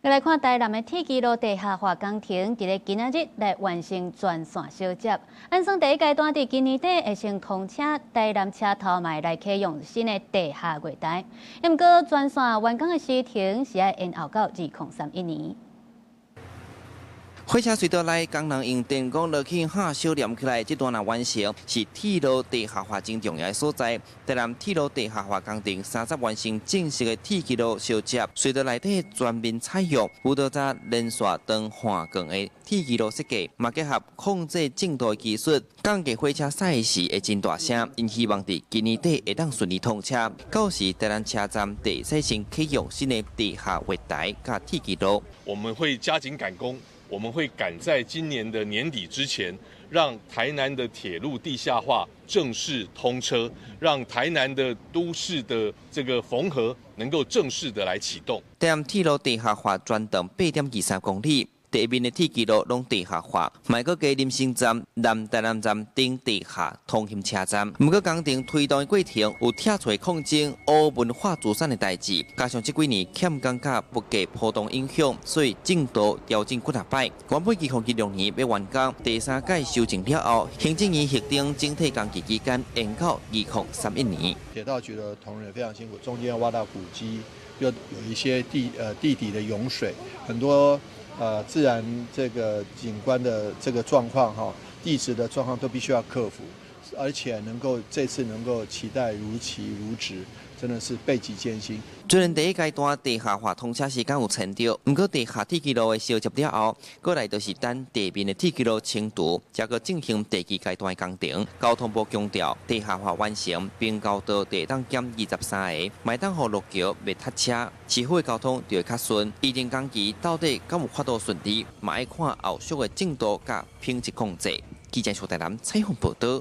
來看台南的鐵支路地下化工程，佇咧今仔日來完成全線相接。按算第一階段佇今年底會先通車，台南車頭嘛會來啟用新的地下月台。毋過全線完工的時程是愛延後到2031年。火車隧道內工人用電工落去焊燒連起來，這段若完成是鐵路地下化真重要的所在。台南鐵路地下化工程三十完成正式的鐵支路相接，隧道內底全面採用有多紮連續長橫鋼的鐵支路設計，嘛結合控制進度的技術，降低火車駛時會真大聲。𪜶希望佇今年底會當順利通車，到時台南車站會使先啟用新的地下月台佮鐵支路。我們會加緊趕工。我們會趕在今年的年底之前，讓台南的鐵路地下化正式通車，讓台南的都市的這個縫合能夠正式的來啟動。台南鐵路地下化全長8.23公里。地面的鐵支路攏地下化，嘛閣加林森站、南台南站等地下通勤車站。毋過工程推動的過程有拆除抗爭烏文化資產的代誌，加上這幾年欠工佮物價波動影響，所以進度調整幾若擺。原本2026年欲完工，第三屆修正了後，行政院核定整體工期期間延到2031年。鐵道局的同仁非常辛苦，中間要挖到古蹟，又有一些地底的湧水，很多自然這個景觀的這個狀況哈，地質的狀況都必須要克服，而且能夠這次能夠期待如期如質，真的是備極艱辛。雖然第一階段地下化通車時間有延著，毋過地下鐵支路的相接了後，過來就是等地面的鐵支路清除，才閣進行第二階段的工程。交通部強調，地下化完成，平交道會當減23个，嘛會當予路橋袂塞車，市府的交通就會較順。預定工期到底敢有法度順利，嘛愛看後續的進度佮品質控制。記者徐台南採訪報導。